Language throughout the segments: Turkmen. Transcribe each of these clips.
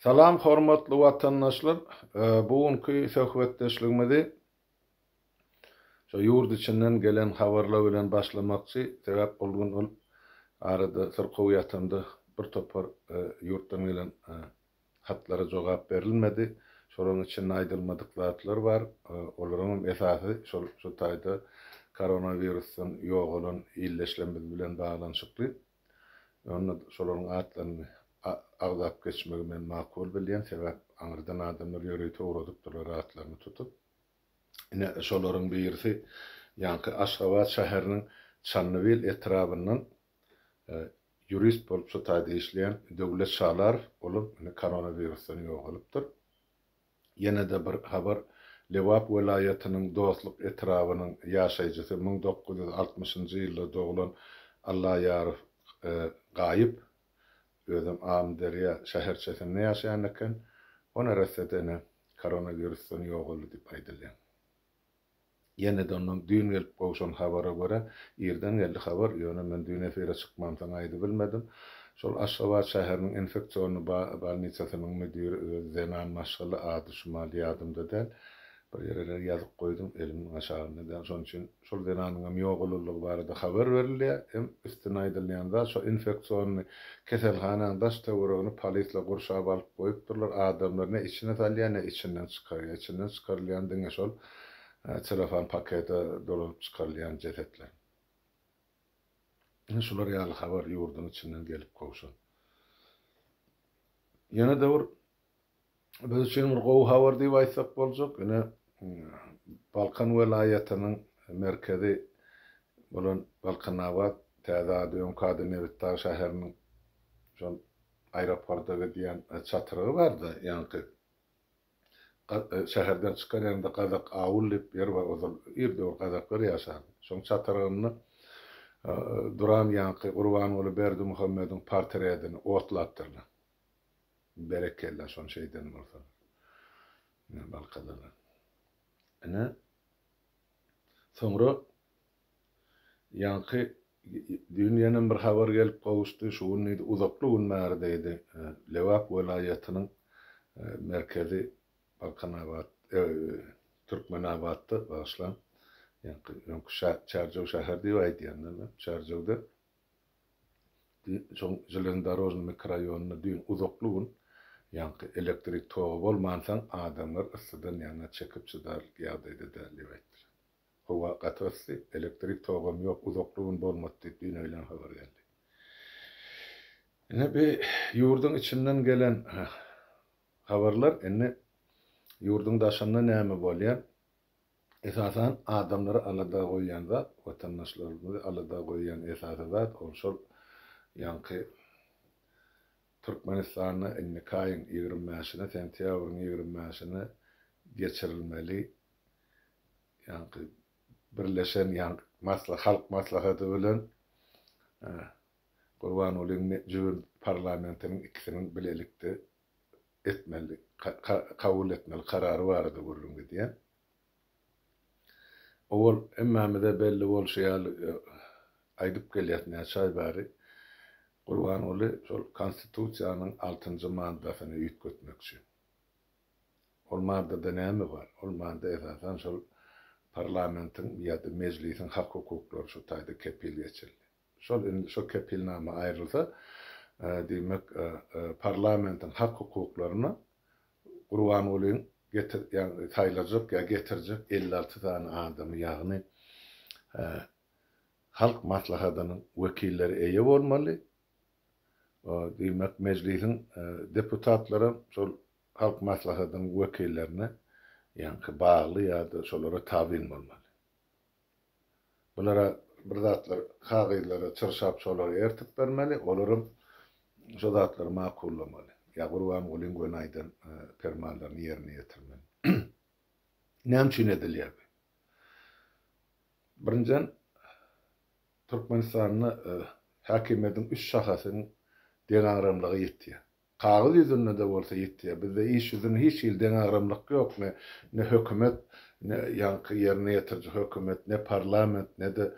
Salam hormatly watandaşlar! Bu günki söhbetdeşligimizi şo ýurt içinden gelen habarlar bilen başlamakçy. Sebäp ol gün ol arada syrkaw ýatamda bir topar ýurtdan gelen hatlara jogap berilmedi. Şolaryň içinde aýdylmadyk zatlar bar. Olaryňam esasy şol şu taýda koronawirusdan ýogalan ildeşlerimiz bilen baglanyşykly. Onda şolaryň atlaryny agzap geçmegi men makul bilýän, sebäp aňyrdan adamlar ýörite ugradypdyrlar atlaryny tutup. Ine, şolaryň birisi ýaňky Aşgabat şäheriniň Çandybil etrabyndan ýurist bolup şu taýda işleýän Döwlet Şalarow, olam ine koronawirusdan ýogalypdyr. Ýene-de bir habar, Lebap welaýatynyň Dostluk etrabynyň ýaşaýjysy, 1960-njy ýylda doglan Allaýarow Gaýyp, özem Amyderýa şäherçesinde ýaşaýan eken, o neresse-de ine, koronawirusdan ýogaldy diýip aýdylýar. Ýene-de ondan düýn gelip gowşan habara görä, irden geldi habar, ýöne men düýn efire çykmamsoň aýdybilmedim. Şol Aşgabat şäheriniň infeksionnyý bolnisasynyň müdiri özi zenan maşgala, ady şumal ýadymda däl. Bir ýerelere ýazyp goýdum, elimiň aşagynda däl. Şonuň üçin şol zenanyňam ýogalanlygy barada habar berilýär. Hem üstüne aýdylýan zat, şo infeksionnyý keselhanaň daş-töweregini polisler gurşap alyp goýupdyrlar, adamlary ne içine salýar, ne içinden çykarýar. Içinden çykarylýan diňe şol Celofan pakete dolanyp çykarylýan jesetler. Ine şular ýaly habar ýurduň içinden gelip gowşan. Ýene-de bir biz üçin bir gowy habar diýip aýtsak boljak. Ine Balkan welaýatynyň merkezi bolan Balkanabat, täze ady, öňki ady Nebitdag şäheriniň şol aeroporta gidýän çatrygy bardy, ýaňky Şäherden çykar ýerinde Gazak awul diýip ýer bar, ozal ir döwür gazaklar ýaşardy. Şoň çatrygynda duran ýaňky Gurbanguly Berdimuhamediň portredini otlapdyrlar. Berekella şony şeýden bolsalar. Ine Balkadalar. Ine soňra Ýaňky düýn ýenem bir habar gelip gowuşdy, şu gün diýdi, uzakly gün bäri diýdi, Lebap welaýatynyň merkezi Balkanabat, Türkmenabatda, bagyşlaň, ýaňky öňki Çärjew şäheri diýip aýdýan-da men, Çärjewde şoň Železnodorožnyý mikroraýonynda düýn uzakly gün ýaňky elektrik togy bolmansoň adamlar yssydan ýaňa çekip-çydarlyk ýagdaýda däl diýip aýtdylar. Howa gaty yssy, elektrik togam ýok, uzakly gün bolmady diýip düýn öýlän habar geldi. Ine bi ýurduň içinden gelen habarlar, indi ýurduň daşynda näme bolýar? Esasan adamlary alada goýýan zat, watandaşlarymyzy alada goýýan esasy zat ol şol ýaňky Türkmenistanda indiki aýyň 25-ine, sentýabryň 25-ine geçirilmeli ýaňky birleşen ýaňky masla halk maslahaty bilen Gurbangulyň jübün parlamentiniň ikisiniň bilelikde etmeli kabul etmeli karary barada gürrüň gidýär. Owal hemmämize belli bolşy ýaly aýdyp gelýäs näçe aý bäri Gurbanguly şol konstitusiýanyň altynjy maddasyny üýtgetmekçi. Ol maddada näme bar? Ol madda esasan şol parlamentiň ýa-da mejlisiň hak-hukuklary şu taýda kepil geçildi. Şol indi şo kepilnama aýrylsa, diýmek, parlamentiň hak-hukuklaryna Gurbangulyň getir ýagny saýlajak ýa getirjek 56 sany adamy, ýagny Halk Maslahatynyň wekilleri eýe bolmaly. Diýmek, Mejlisiň deputatlaram şol Halk Maslahatynyň wekillerine ýaňky bagly ýa-da şolara tabyn bolmaly. Bulara bir zatlar kagyzlara çyrşap şolary ertip bermeli, olaram şo zatlary makullamaly. Ýa Gurbangulyň göni aýdan permanlaryny ýerine ýetirmeli. Näme üçin edilýär bu? Birinjiden, Türkmenistanda häkimiýetiň üç şahasynyň deňagramlygy ýitýär. Kagyz ýüzünde-de bolsa ýitýär. Bizde iş ýüzünde hiç hili deňagramlyk ýok. Ne ne hökümet, ne ýaňky ýerine ýetiriji hökümet, ne parlament, ne-de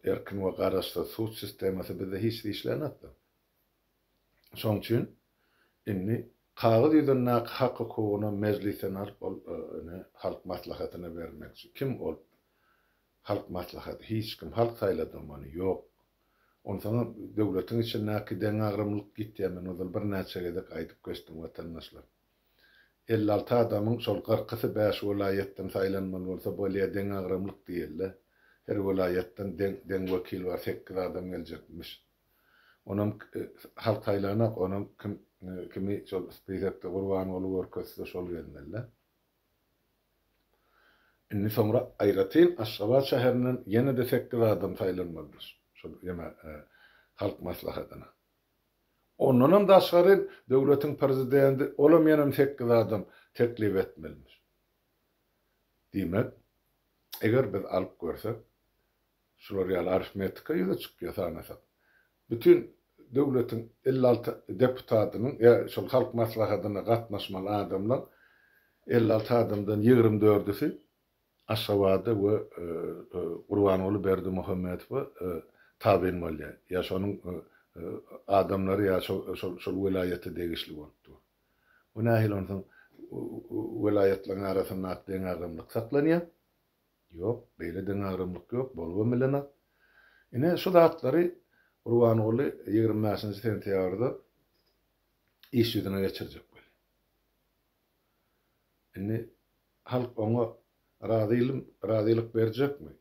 erkin we garaşsyz sud sistemasy bizde hiç işlänok. Şoň üçin. Indi kagyz ýüzündäki hak-hukugynam Mejlisden alyp ol ine Halk Maslahatyna bermekçi. Kim ol Halk Maslahaty? Hiç kim. Halk saýladamy ony? Ýok. Onsoňam döwletiň içindäki deňagramlyk ýitýär men ozal birnäçe gezek aýdyp geçdim watandaşlar. 56 adamyň şol kyrkysy bäş welaýatdan saýlanmaly bolsa bolýa deňagramlyk diýeli. Her welaýatdan deň deň wekil bar sekiz adam geljekmiş. Onam halk saýlanak onam kim kimi şol spisekde Gurbanguly görkezse şol gelmeli. Indi soňra aýratyn Aşgabat şäherinden ýene-de sekiz adam saýlanmalydyr şol ýene Halk Maslahatyna. Ondanam daşgary döwletiň Prezidenti olam ýenem sekiz adam teklip etmelimiş. Diýmek, eger biz alyp görsek, şular ýaly arifmetika ýüze çykýar sanasak. Bütin döwletiň 56 deputatynyň ýa şol Halk Maslahatyna gatnaşmaly adamlaň 56 adamdan ýigrimi dördüsi Aşgabada we Gurbanguly Berdimuhamedowa tabyn bolýar. Ýa şonuň adamlary ýa şol welaýata degişli bolup dur. Bu nähili onsoň welaýatlaryň arasyndaky deňagramlyk saklanýar? Ýok, beýle deňagramlyk ýok, bolubam bilenok. Ine, şu zatlary Gurbanguly 25-nji sentýabrda iş ýüzüne geçirjek bolýar. Indi halk oňa razylym, razylyk berjekmi?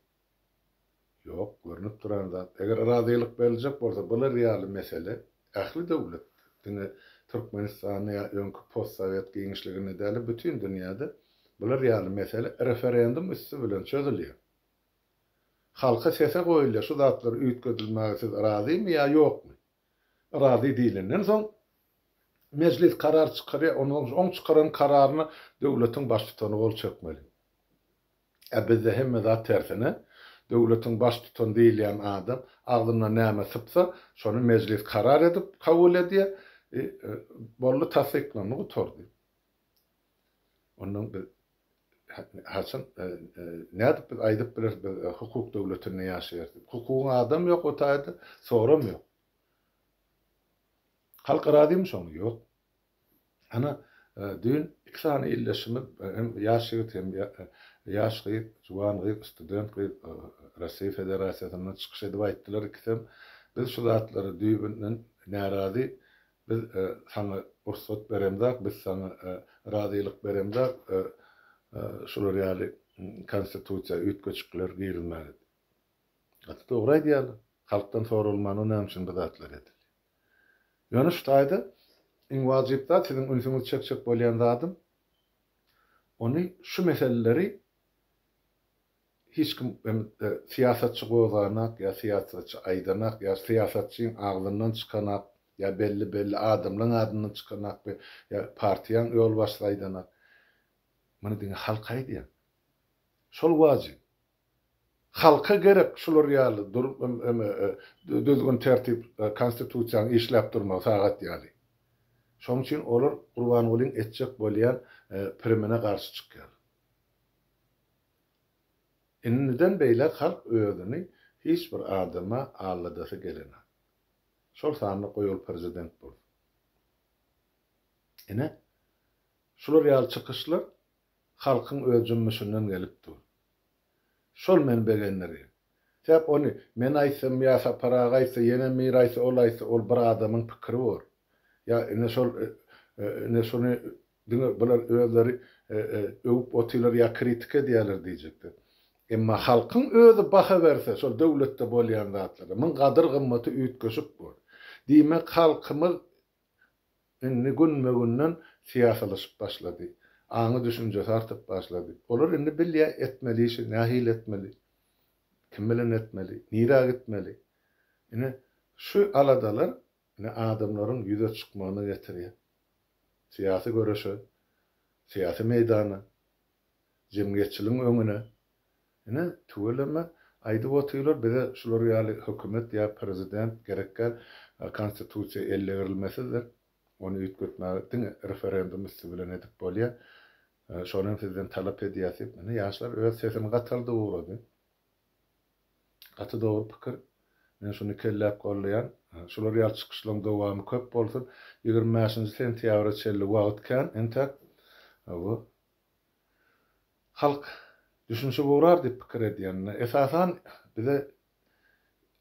Ýok, görnüp duran zat. Eger razylyk beriljek bolsa, bular ýaly mesele ähli döwletde, diňe Türkmenistanda ýa öňki postsowet giňişliginde däl-de, bütin dünýäde bular ýaly mesele referendum üsti bilen çözülýär. Halka sese goýulýar, şu zatlar üýtgedilmäge siz razymy ýa ýokmy? Razy diýlenden soň, Mejlis karar çykarýar, onuň oň çykaran kararyna döwletiň baştutany gol çekmeli. Ä bizde hemme zat tersine, döwletiň baştutany diýilýän adam agzyndan näme sypsa, şony Mejlis karar edip kabul edýär, i boldy tassyklandy gutardy. Ondan biz haçan nädip biz aýdyp bileris biz hukuk döwletinde ýaşaýarys diýip. Hukugyň adam ýok o taýda, soram ýok. Halk razymy şoňa? Ýok. Ana, düýn iki sany ildeşimiz, hem ýaş ýigit, hem ýaş gyz, juwan gyz, student gyz Russiýa Federasiýasyndan çykyş edip aýtdylar ikisem, biz şu zatlara düýbünden närazy, biz saňa rugsat beremzok, biz saňa razylyk beremzok şular ýaly konstitusiýa üýtgeşikler girizmäge diýip. Gaty dogry aýdýarlar. Halkdan soralman o näme üçin bu zatlar edilýär. Ýöne şu taýda iň wajyp zat siziň ünsüňizi çekjek bolýan zadym ony şu meseleleri hiç kim hem syýasatçy gozganak ýa syýasatçy aýdanak ýa syýasatçyň agzyndan çykanak ýa belli belli adamlaň adyndan çykanak we ýa partiýaň ýolbaşçysy aýdanak. Muny diňe halk aýdýar. Şol wajyp. Halka gerek şular ýaly düzgün tertip konstitusiýanyň işläp durmagy sagat ýaly. Şonuň üçin olar Gurbangulyň etjek bolýan pirimine garşy çykýarlar. Indiden beýläk halk özüni hiç bir adama alladasy gelenok. Şol sanda goý ol prezident bolsun. Ine, şular ýaly çykyşlar halkyň öz jümmüşinden gelip dur. Şol meni begendirýär. Sebäp ony men aýtsam ýa Sapar aga aýtsa, ýene biri aýtsa, ol aýtsa, ol bir adamyň pikiri bor. Ýa ine şol ine şuny diňe bular özleri öwüp otyrlar ýa kritika edýärler diýjekdir. Emma halkyň özi baha berse şol döwletde bolýan zatlara, muň gadyr-gymmaty üýtgeşik bor. Diýmek halkymyz Indi günbe-günden syýasylaşyp başlady. Aňy-düşünjesi artyp başlady. Olar indi bilýär etmeli işi nähili etmeli, kim bilen etmeli, nirä gitmeli. Ine, şu aladalar ine adamlaryň ýüze çykmagyna getirýär. Syýasy göreşe, syýasy meýdana, jemgyýetçiligiň öňüne. Ine, tüweleme, aýdyp otyrlar, bize şular ýaly hökümet ýa prezident gerek däl, konstitusiýa ellegirilmesizdir, ony üýtgetmäge diňe referendum üsti bilen edip bolýar, şony hem sizden talap edýäs diýip, ine, ýaşlar öz sesini gataldyp ugrady. Gaty dogry pikir. Men şuny kelläp gollaýan. Şular ýaly çykyşlaryň dowamy köp bolsun. 25-nji sentýabra çenli wagt kän entek. Hawa. Halk düşünişip ugrar diýip pikir edýän. Esasan bize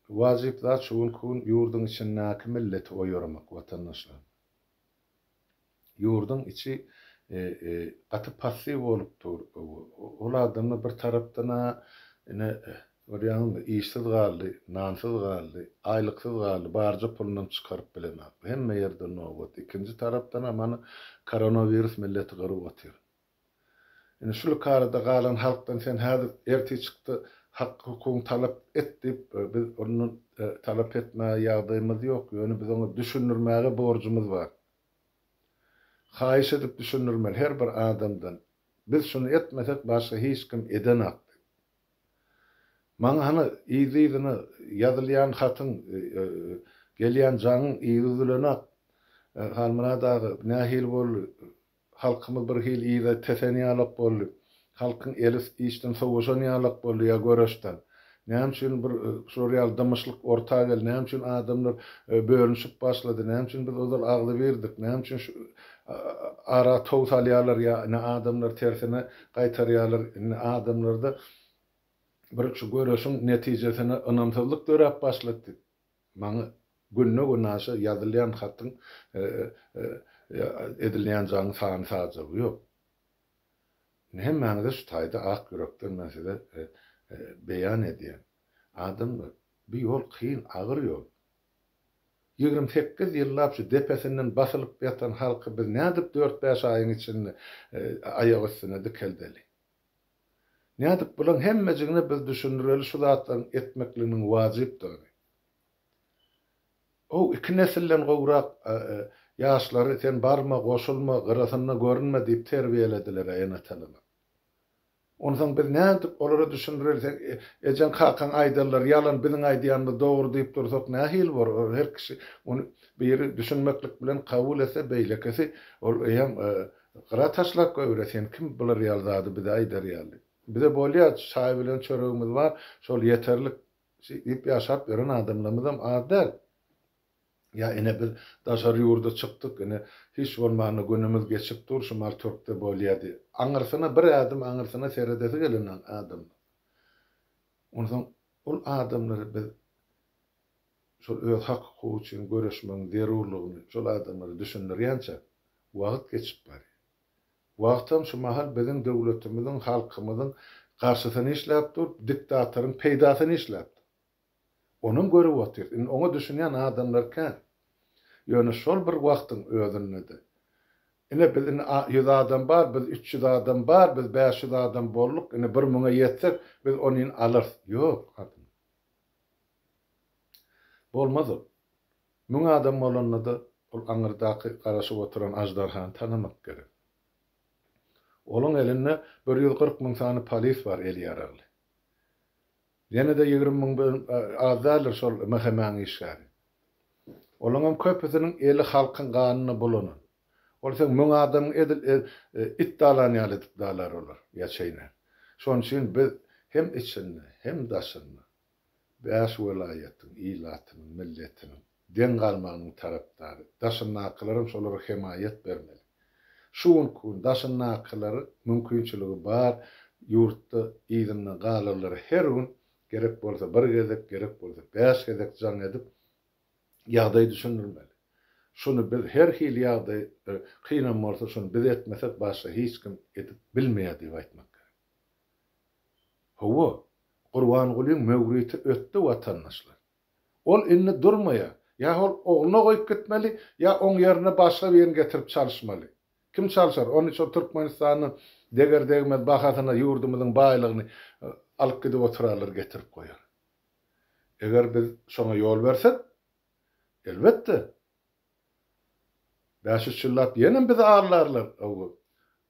wajyp zat şu günki gün ýurduň içindäki milleti oýarmak watandaşlar. Ýurduň içi gaty passiw bolup dur. Ol adamlar bir tarapdan-a ine görýäňizmi işsiz galdy, nansyz galdy, aýlyksyz galdy, barja pulunam çykaryp bilenok. Hemme ýerde nobat. Ikinji tarapdanam mana koronawirus milleti gyryp otyr. Indi şu lükarada galan halkdan sen häzir ertir çykda hak-hukugyňy talap et diýip biz ondan talap etmäge ýagdaýymyz ýok, ýöne biz oňa düşündirmäge borjumyz bar. Haýyş edip düşündirmeli her bir adamdan, biz şuny etmesek başga hiç kim edenak diýip. Maňa hany yzly-yzyna ýazylýan hatyň, gelýän jaňyň yzy üzülenak. Halmyrat aga nähili boldy? Halkymyz bir hili yza tesen ýalak boldy. Halkyň eli işden sowaşan ýalak boldy ýa göreşden. Näme üçin bir şular ýaly dymyşlyk orta geldi? Näme üçin adamlar bölünişip başlady? Näme üçin biz ozal agzybirdik? Näme üçin şu ara tow salýarlar ýa ine adamlar tersine gaýtarýarlar? Indi adamlarda bir şu göreşiň netijesine ynamsyzlyk döräp başlady. Maňa günde-günaşa ýazylýan hatyň, edilýän jaňyň sany-sajagy ýok. Indi hemmäňize şu taýda ak ýürekden men size beýan edýän. Adamlar, bu ýol kyn, agyr ýol. 28 ýyllap şu depesinden basylyp ýatan halky biz nädip dört-bäş aýyň içinde aýak üstüne dikeldeli? Nädip bulaň hemmejigine biz düşündireli şu zatlaryň etmekliginiň wajypdygyny. Ow iki nesilden gowrak ýaşlary sen barma, goşulma, gyrasynda görünme diýip terbiýelediler-ä ene-atalar. Onsoň biz nädip olara düşündireli sen ejeň kakaň aýdanlary ýalan biziň aýdýanymyz dogry diýip dursak nähili bor her kişi ony biri düşünmeklik bilen kabul etse beýlekisi ol eýýäm Gyra taşlap goýber-ä sen kim bular ýaly zady bize aýdar ýaly. Bize bolýa çaý bilen çöregimiz bar, şol ýeterlik diýip ýaşap ýören adamlarymyzam az däl. Ýa ine biz daşary ýurda çykdyk, ine hiç bolmanda günümiz geçip dur şu mal türkde bolýa diýip. Aňyrsyna bir ädim aňyrsyna seredesi gelenok adamlar. Onsoň ol adamlary biz şol öz hak-hukugy üçin göreşmegiň zerurlygyny şol adamlara düşündirýänçä wagt geçip barýar. Wagtam şu mahal biziň döwletimiziň, halkymyzyň garşysyna işläp dur, diktatoryň peýdasyna işläp dur. Onam görüp otyrys. Indi oňa düşünýän adamlar kän. Ýöne şol bir wagtyň özünde-de, ine biz indi 100 adam bar, biz 300 adam bar, biz 500 adam bolduk, indi bir müňe ýetsek, biz ony alarys. Ýok, adam. Bolmaz ol. Müň adam bolanda-da ol aňyrdaky garaşyp oturan aždarhany tanamak gerek. Olaň elinde 140 müň sany polis bar eli ýaragly. Ýene-de 20 müň az däldir şol MHM-niň işgäri. Olaňam köpüsiniň eli halkyň ganyna bulanan. Ol seň müň adamyň edil it dalan ýaly edip dalar olar, ýa çeýnär. Şonuň üçin biz hem içinde, hem daşynda bäş welaýatyň ilatynyň, milletiniň deň galmagynyň tarapdary. Daşyndakylaram şolara hemaýat bermeli. Şu günki gün daşyndakylary mümkinçiligi bar ýurtda yzynda galanlara her gün gerek bolsa bir gezek, gerek bolsa bäş gezek jaň edip ýagdaýy düşündirmeli. Şuny biz her hili ýagdaý kynam bolsa şuny biz etmesek başga hiç kim edip bilmeýär diýip aýtmak gerek. Hawa, Gurbangulyň möwriti ötdi watandaşlar. Ol indi durmaýar. Ýa ol ogluna goýup gitmeli, ýa oň ýerine başga birini getirip çalyşmaly. Kim çalşar? Ony şol Türkmenistanyň deger-degmez bahasyna ýurdumyzyň baýlygyny alyp gidip oturarlar getirip goýar. Eger biz şoňa ýol bersek, elbetde, bäş-üç ýyllap ýenem bizi aldarlar.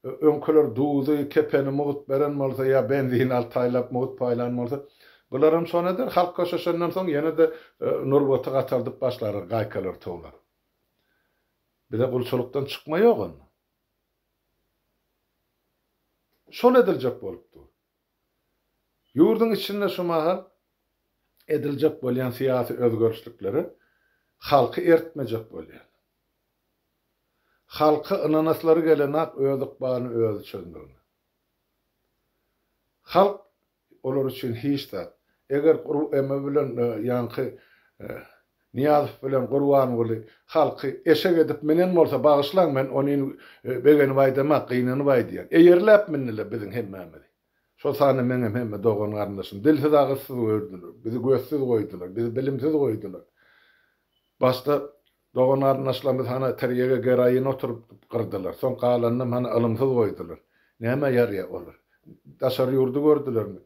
Öňküler duzy, kepeni mugt beren bolsa ýa benzini alty aýlap mugt paýlan bolsa, bularam şony eder. Halk köşeşenden soň ýene-de nurbaty gataldyp başlarlar, gaýkalary towlap. Bize gulçulykdan çykma ýok onda. Şol ediljek bolup dur. Ýurduň içinde şu mahal ediljek bolýan syýasy özgerişliklere Halky ertmejek bolýarlar. Halka ynanaslary gelenak öz ykbalyny özi çözmegine. Halk olar üçin hiç zat. Eger eme bilen ýaňky Nyýazow bilen Gurbanguly halky eşek edip minen bolsa bagyşlaň men onyny begenip aýdamak gynanyp aýdýan. Eýerläp mindiler biziň hemmämizi. Şol sanda meňem hemme dogan garyndaşym dilsiz agyzsyz gördüler. Bizi gözsüz goýdular. Bizi bilimsiz goýdular. Başda dogan garyndaşlarymyz hana tirýege geroin oturyp gyrdylar. Soň galanynam hana ylymsyz goýdular. Nämä ýarýar olar? Daşary ýurdy gördülermi?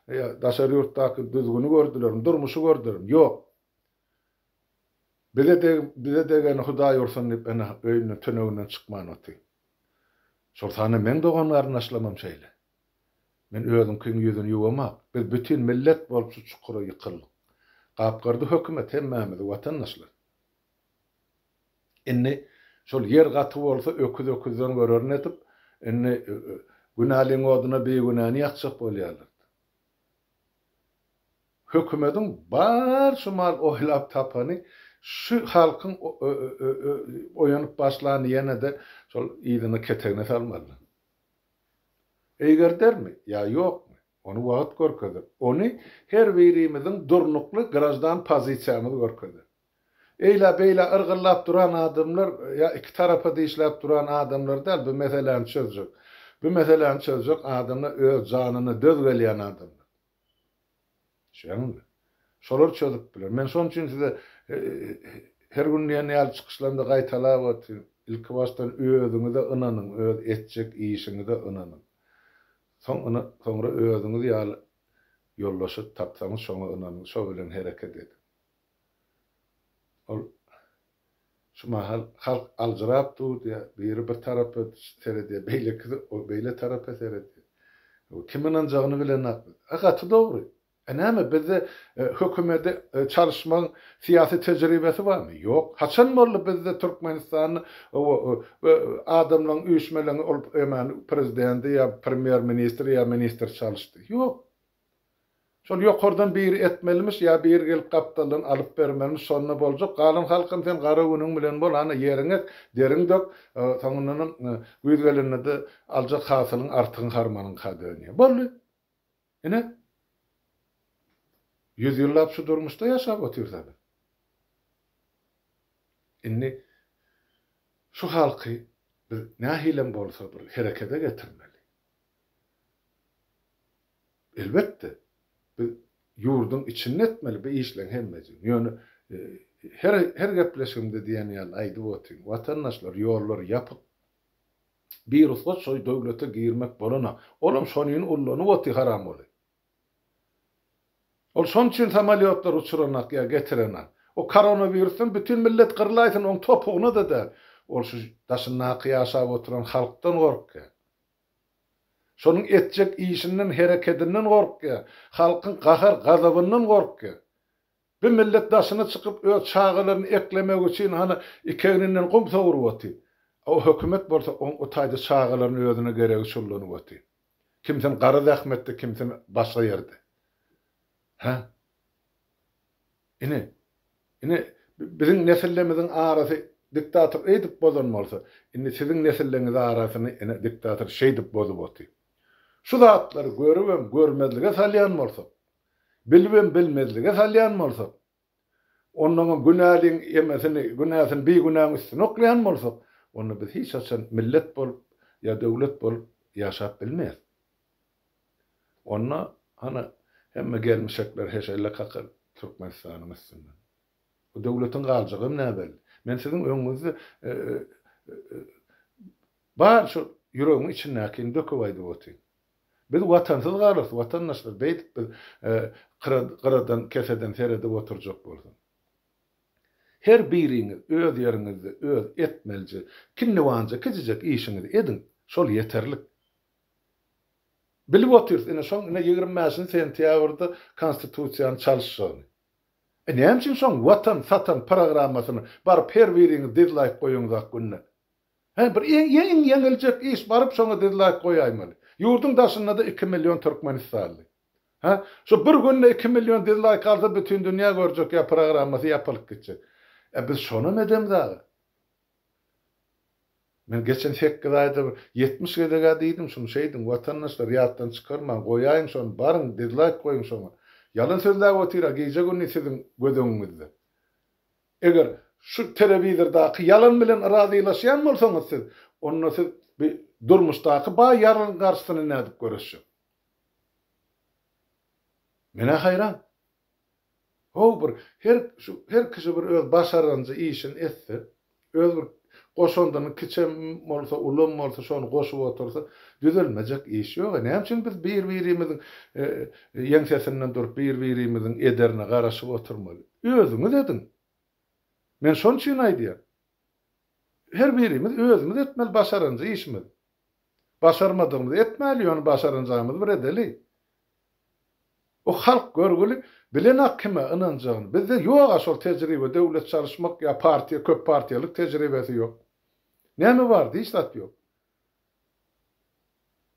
Ýa daşary ýurtdaky düzgüni gördülermi? Durmuşy gördülermi? Ýok. Bize deg bize degeni Hudaý ursun diýip ene öýünden tüneginden çykman otyr. Şol sanda meň dogan garyndaşlarymam şeýle. Men özüňkiň ýüzüni ýuwamak. Biz bütin millet bolup şu çukura ýykyldyk. Gapgardy hökümet hemmämizi watandaşlar. Indi şol ýer gaty bolsa öküz öküzden görerin edip, indi günäliň oduna bigünäni ýakjak bolýarlar. Hökümediň bar şu mal oýlap tapany şu halkyň oýanyp başlany ýene-de şol yzyna ketegine salmalylar. Eýgerdermi ýa ýokmy? Ony wagt görkezer. Ony her birimiziň durnukly graždan pozisiýamyz görkezer. Eýlä-beýlä yrgyllap duran adamlar ýa iki tarapa dişläp duran adamlar däl bu meseläni çözjek. Bu meseläni çözjek adamlar öz janyna döz gelýän adamlar. Düşýäňizmi? Şolar çözüp biler. Men şonuň üçin size her gün diýen ýaly çykyşlarymda gaýtalap otyryn. Ilki başdan özüňize ynanyň, öz etjek işiňize ynanyň. Soň soňra özüňiz ýaly ýoldaşy tapsaňyz şoňa ynanyň, şo bilen hereket ediň. Ol şu mahal halk aljyrap dur diýýär. Biri bir tarapa seredýär, beýlekisi o beýle tarapa seredýär. Kim ynanjagyny bilenok. A gaty dogry. E näme bizde hökümedi çalyşmagyň syýasy tejribesi barmy? Ýok. Haçan boldy bizde Türkmenistanda adamlaryň üýşmeleňi ol emäni prezidenti ýa premýer ministri ýa ministr çalyşdy? Ýok. Şol ýokardan biri etmelimiş ýa biri gelip gapdaldan alyp bermelimiş şonda boljak galan halkam sen gara günüň bilen bol hany ýeriň ek deriň dök soňundanam güýz gelendede aljak hasylyň artygyň harmanyňka dönýär boldy ine ýüz ýyllap şu durmuşda ýaşap otyrsa biz indi şu halky biz nähilem bolsa bir herekede getirmeli. Elbetde, biz ýurduň içinde etmeli bu işleň hemmejigini. Ýöne her her gepleşigimde diýen ýaly aýdyp otyryn, watandaşlar ýollar ýapyk. Birugsat şo döwlete girmek bolana. Olam şonyny ullanyp otyr haramguly. Ol şoň üçin samolýotlar uçuranak ýa getirenak. O koronawirusdan bütin millet gyrlaýsyn oň topugyna-da däl. Ol şu daşyndaky ýaşap oturan halkdan gorkýar. Şonuň etjek işinden, herekedinden gorkýar. Halkyň gahar-gazabyndan gorkýar. Bir millet daşyna çykyp öz çagalaryny eklemek üçin hany iki egninden gum sowrup otyr. O hökümet bolsa oň o taýda çagalaryny özüne geregiçe ullanyp otyr. Kimsini gara zähmetde, kimsini başga ýerde. Hä? Ine, ine, biziň nesillemiziň arasy diktator eýdip bozan bolsa, indi siziň nesilleňiz arasyny ine diktator şeýdip bozup otyr. Şu zatlary görübem görmezlige salýan bolsak, bilibem bilmezlige salýan bolsak, onnoňam günäliň emesini, günäsini bigünäň üstüne oklaýan bolsak, onda biz hiç haçan millet bolup ýa döwlet bolup ýaşap bilmeris. Onda hany hemme gelmişekler heşelle kakar Türkmenistanyň üstünden. Bu döwletiň galjagam näbelli. Men siziň öňüňizde bar şu ýüregimiň içindäkini döküp aýdyp otyryn. Biz watansyz galarys watandaşlar beýdip biz gyradan keseden seredip oturjak bolsak. Her biriňiz öz ýeriňizde öz etmelije kinniwanja kiçijek işiňizi ediň şol ýeterlik. Bilip otyrys, ine şoň ine 25-nji sentýabrda konstitusiýany çalyşjagyny. E näme üçin şoň watan satan programmasyny baryp her biriňiz dizlaýk goýaňzak günde? Hä bir iň iň ýeňiljek iş baryp şoňa dizlaýk goýaýmaly. Ýurduň daşynda-da iki million türkmenistanly. Hä şu bir günde iki million dizlaýk alsa bütin dünýä görjek ýa programmasy ýapylyp gitjek. E biz şonam edemzag-a. Men geçen sekiz aýda bir 70 gezeg-ä diýdim şuny şeýdiň, watandaşlar ýatdan çykarmaň, goýaýyň şony, baryň dizlaýk goýuň şoňa. Ýalan sözläp otyr-a gije-gündiz siziň göz öňüňizde. Eger şu telewizordaky ýalan bilen razylaşýan bolsaňyz siz, onda siz bi durmuşdaky baý ýalanyň garşysyna nädip göreşjek? Men-ä haýran. How bir her şu her kişi bir öz başaranjy işini etse, öz bir goşandyny kiçem bolsa, ulam bolsa şony goşup otursa, düzelmejek iş ýog-a. Näme üçin biz bir-birimiziň ýeňsesinden durup, bir-birimiziň ederine garaşyp oturmaly? Özüňiz ediň. Men şonuň üçin aýdýan. Her birimiz özümiz etmeli başaranjy işimizi. Başarmadygymyzy etmäli, ýöne başaranjagymyzy bir edeli. O halk görgüli bilenak kime ynanjagyny. Bizde ýoga şol tejribe döwlet çalyşmak ýa partiýa köp partiýalyk tejribesi ýok. Näme bardy hiç zat ýok.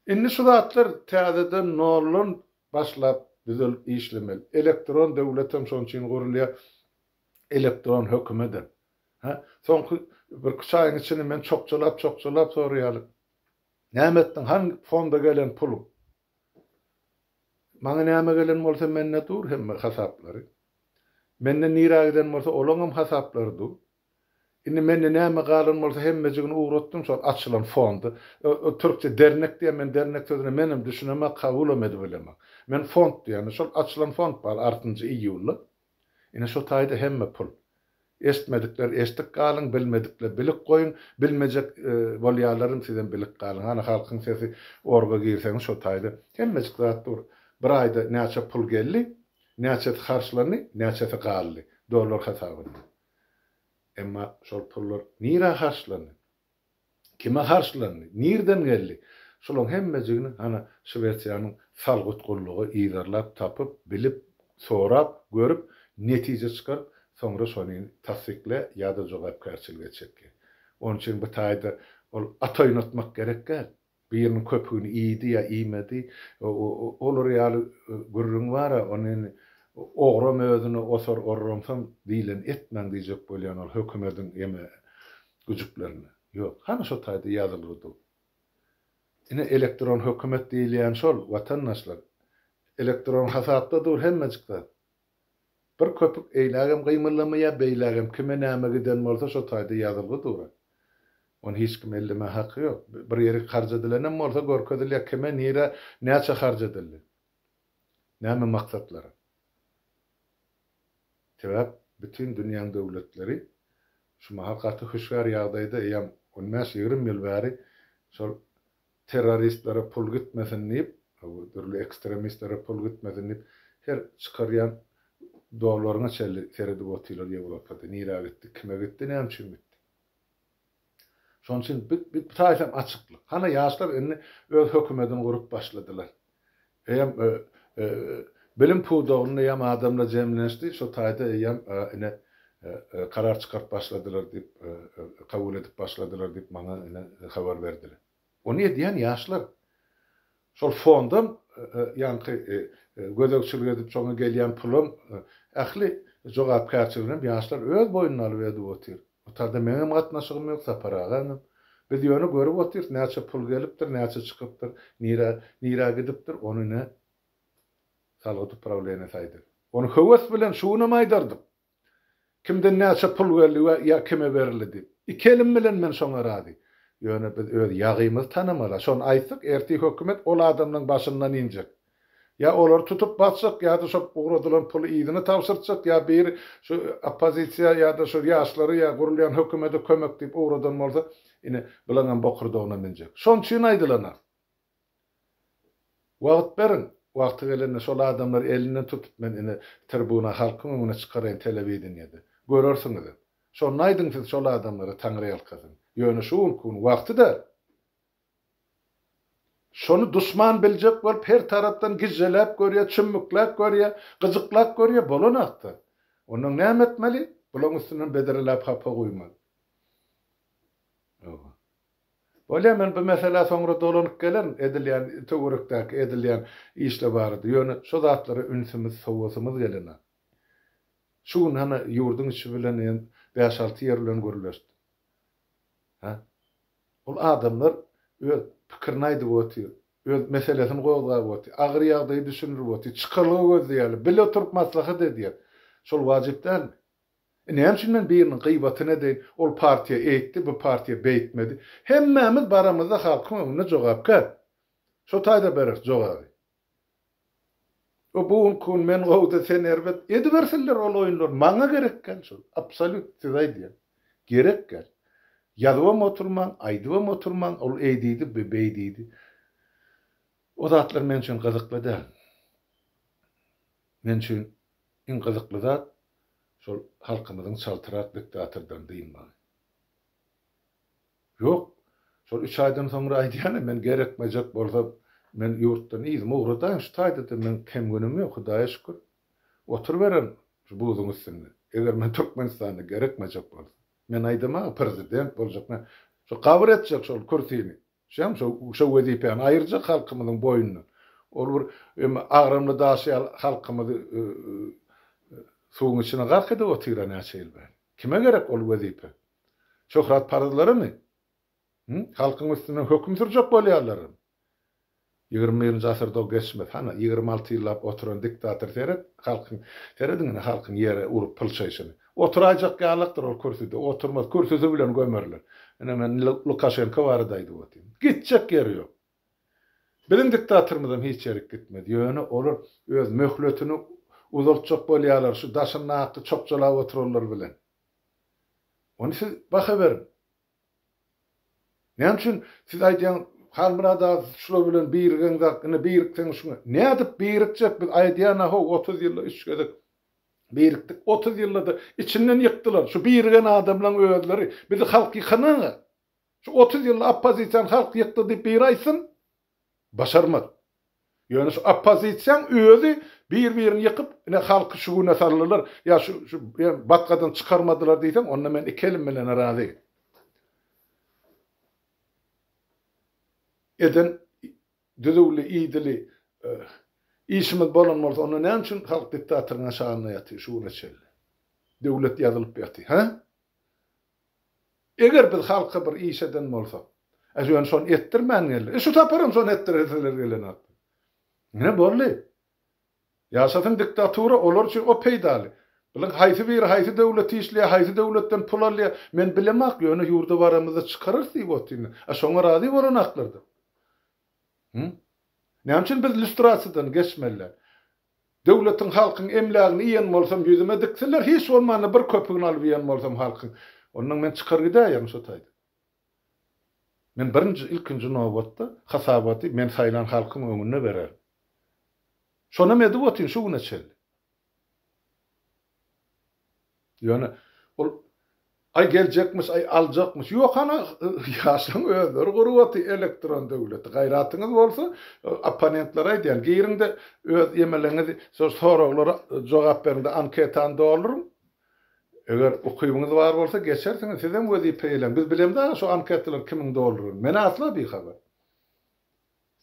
Indi şu zatlar täzeden noldan başlap düzelip işlemeli. Elektron döwletem şoň üçin gurulýar. Elektron hökümedem. Hä? Soňky birküç aýyň içinde men çokjalap çokjalap soraýarlar. Näme etdiň? Hany fonda gelen puluň? Maňa näme gelen bolsa mende dur hemme hasaplary. Menden nirä giden bolsa olaňam hasaplary dur. Indi mende näme galan bolsa hemmejigini ugratdym şol açylan fonda. O türkçe dernek diýýär men dernek sözüne menem düşünemok kabulam edip bilemok. Men fond diýýän şol açylan fond bar altynjy iýulda. Ine şo taýda hemme pul. Eşitmedikler eşdip galyň, bilmedikler bilip goýuň, bilmejek bolýarlarym sizem bilip galyň. Hany Halkyň sesi orga girseňiz şo taýda hemmejik zat dur. Bir aýda näçe pul geldi, näçesi harçlandy, näçesi galdy dollar hasabynda. Emma şol pullar nirä harçlandy? Kime harçlandy? Nirden geldi? Şulaň hemmejigini hana Şwesiýanyň salgyt gullugy yzarlap tapyp, bilip, sorap, görüp, netije çykaryp, soňra şony tassyklaýar ýa-da jogapkärçilige çekýär. Onuň üçin bu taýda ol at oýnatmak gerek däl. Biriniň köpügini iýdi ýa iýmedi, olar ýaly gürrüň bar-a, ony indi ogram özüne osar orramsam diýlen etmäň diýjek bolýan ol hökümediň eme güjüklerine. Ýok, hany şo taýda ýazylgy dur. Ine elektron hökümet diýilýän şol, watandaşlar. Elektron hasapda dur hemmejik zat. Bir köpük eýlägem gymyldamaýar, beýlägem kime näme giden bolsa şo taýda ýazylgy dur. Ony hiç kim ellemä haky ýok. Bir ýeri harç edilenem bolsa görkezilýär kime, nirä, näçe harç edildi. Näme maksatlara. Sebäp bütin dünýäň döwletleri şu mahal gaty hüşgär ýagdaýda eýýäm on bäş-ýigrimi ýyl bäri şol terroristlere pul gitmesin diýip, dürli ekstremistlere pul gitmesin diýip, her çykarýan dollaryňa çenli seredip otyrlar Ýewropada, nirä gitdi, kime gitdi, näme üçin gitdi. Şonuň üçin bi bi taýsam açyklyk. Hana ýaşlar indi öz hökümedini gurup başladylar. Eýýäm bilim pudagynda eýýäm adamlar jemlenişdi, şo taýda eýýäm ine karar çykaryp başladylar diýip, kabul edip başladylar diýip maňa ine habar berdiler. Ony edýän ýaşlar. Şol fondam ýaňky gözegçilik edip şoňa gelýän pulam ähli jogapkärçiliginem ýaşlar öz boýnuna alyp edip otyr. Bu taýda meňem gatnaşygym ýok, Sapar agaňam. Biz ýöne görüp otyrys näçe pul gelipdir, näçe çykypdyr, nirä nirä gidipdir, ony ine salgyt uprawleniýesi aýdar. Ony höwes bilen şu günem aýdardyk. Kimden näçe pul geldi we ýa kime berildi diýip. Iki elim bilen men şoňa razy. Ýöne biz öz ýagymyzy tanamaly. Şony aýtsak, ertir hökümet ol adamlaň başyndan injek. Ýa olary tutup basjak, ýa-da şo ugradylan puly yzyna tabşyrtjak, ýa biri şu oppozisiýa ýa-da şu ýaşlary ýa gurulýan hökümete kömek diýip ugradan bolsa, ine, bulaňam bokurdagyna münjek. Şoň üçin aýdylan-a. Wagt beriň, wagty gelende şol adamlary elinden tutup men ine tribuna halkyň öňüne çykaraýyn telewideniýede. Görersiňizem. Şonda aýdyň siz şol adamlara taňryýalkasyn. Ýöne şu günki gün wagty däl. Şony duşman biljek bolup her tarapdan gijjeläp görýär, çümmükläp görýär, gyjyklap görýär, bolanakda. Onnoň näme etmeli? Bulaň üstünden bedreläp hapa guýmaly. Hawa. Bolýa men bu meselä soňra dolanyp gelerin edilýän töwerekdäki edilýän işler barada ýöne şo zatlara ünsümiz sowasymyz gelenok. Şu gün hany ýurduň içi bilen ýa. Bäş-alty ýer bilen gürleşdim. Hä? Ol adamlar öz pikirini aýdyp otyr, öz meselesini gozgap otyr, agyr ýagdaýy düşündirip otyr, çykalga gözleýärler, bile oturyp maslahat edýär. Şol wajyp dälmi? E näme üçin men biriniň gyýbatyny edeýin, ol partiýa eýtdi, bu partiýa beýtmedi. Hemmämiz baramyzda halkyň öňünde jogapkär. Şo taýda bereris jogaby. O bu günki gün men gowuda sen erbet edibersinler ol oýunlary maňa gerek däl şol absolýut size aýdýan gerek däl ýazybam oturmaň aýdybam oturmaň ol eý diýdi bu beý diýdi o zatlar men üçin gyzykly däl men üçin iň gyzykly zat şol halkymyzyň çaltrak diktatordan dynmagy. Ýok. Şol üç aýdan soňra aýdýan-a, men gerekmejek bolsam, men ýurtdan yzyma ugradaýyn, şu taýda-da meň kem günüm ýok, Hudaýa şükür. Oturybererin şu buzuň üstünde. Eger men Türkmenistanda gerekmejek bolsam. Men aýdamag, prezident boljak, men şo gabyr etjek şol kürsini. Şem şo şo wezipäni aýyrjak halkymyzyň boýnundan. Ol bir em agramly daş ýaly halkymyzy suwuň içine gark edip otyr-a näçe ýyl bäri. Kime gerek ol wezipe? Şöhratparazlaramy? Hü? Halkyň üstünden höküm sürjek bolýarlarmy? 21-nji asyrda o geçmez. Hana, 26 ýyllap oturan diktator seret, halkyň, serediň ine halkyň ýere urup pylçaýşyny. Oturaýjak ýalakdyr ol kürsüde, oturmaz, kürsüsi bilen gömerler. Ine men Lukaşenko barada aýdyp otyryn. Gitjek ýeri ýok. Biziň diktatorymyzam hiç ýerik gitmez. Ýöne olar öz möhletini uzaltjak bolýarlar şu daşyndaky çokjalap oturanlar bilen. Ony siz baha beriň. Näme üçin siz aýdýaň Halmyrat aga şular bilen birigeňzak ine birikseň şuňa. Nädip birikjek biz aýdýan-a how 30 ýylda 3 gezek birikdik. 30 ýylda-da içinden ýykdylar. Şu birigen adamlaň özleri bizi halk ýykanaga. Şu 30 ýylda oppozisiýany halk ýykdy diýip biri aýtsyn. Başarmaz. Ýöne şu oppozisiýaň özi bir-birini ýykyp, ine halky şu güne saldylar, ýa şu şu batgadan çykarmadylar diýseň, onda men iki elim bilen razy. Eden düzüwli, idili işimiz bolan bolsa, onda näme üçin halk diktatoryň aşagynda ýatyr şu güne çenli? Döwlet ýazylyp ýatyr, hä? Eger biz halka bir iş eden bolsak, e ýöne şony etdirmän geldi. E şu saparam şony etdireseler gelenok. Ine boldy. Ýaşasyn diktatura, olar üçin o peýdaly. Bilen haýsy biri haýsy döwlet işleýär, haýsy döwletden pul alýar, men bilemok, ýöne ýurda baramyzda çykararys diýip otyryn. A şoňa razy bolanaklarda. Hı? Näme üçin biz lýustrasiýadan geçmeliler? Döwletiň halkyň emlägini iýen bolsam ýüzüme diksinler hiç bolmanda bir köpügini alyp iýen bolsam halkyň ondan men çykar gidäýerin şo taýda. Men birinji ilkinji nobatda hasabaty men saýlan halkyň öňünde bererin. Şonam edip otyryn şu güne çenli. Ýöne ol aý geljekmiş, aý aljakmyş. Ýok hana ýaşlaryň özleri gurup otyr elektron döwleti. Gaýratyňyz bolsa opponentlere aýdýan, giriň-de öz ýemeleňizi şol soraglara jogap beriň-de anketany dolduryň. Eger ukybyňyz bar bolsa geçersiňiz, sizem wezipe eýeläň. Biz bilemzok şu anketalary kimiň dolduranyny. Men asla bihabar.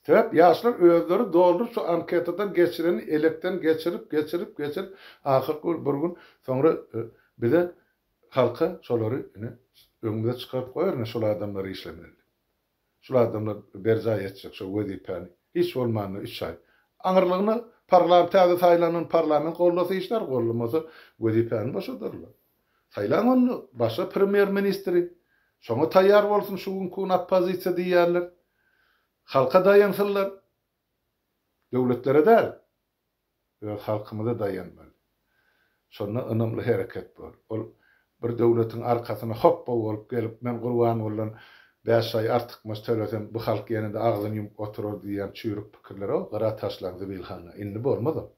Sebäp ýaşlar özleri dolduryp şu anketadan geçireni elekden geçirip geçirip geçirip ahyrky bir gün soňra bize halka şolary ine öňümize çykaryp goýar ine şol adamlar işlemeli diýip. Şul adamlar berjaý etjek şo wezipäni hiç bolmanda üç aý. Aňyrlygyna parlam täze saýlanan parlament goldasa işlär gollamasa wezipäni boşadarlar. Saýlaň onda başga premýer ministri şoňa taýýar bolsun şu günki gün oppozisiýa diýýärler. Halka daýansynlar. Döwletlere däl. Öz halkymyza daýanmaly. Şonda ynamly hereket bor. Ol bir döwletiň arkasyna hopba bolup gelip men Gurbangulydan bäş aý artykmaç tölesem bu halk ýene-de agzyny ýumup oturar diýýän çüýrük pikirleri gyra taşlaň zibilhana. Indi bolmaz ol.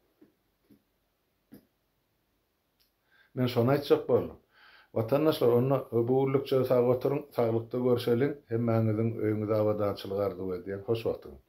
Men şony aýtjak boldum. Watandaşlar onda bu günlükçe sag oturyň, saglykda görşeliň, hemmäňiziň öýüňize abadançylyk arzuw edýän. Hoş wagtyňyz.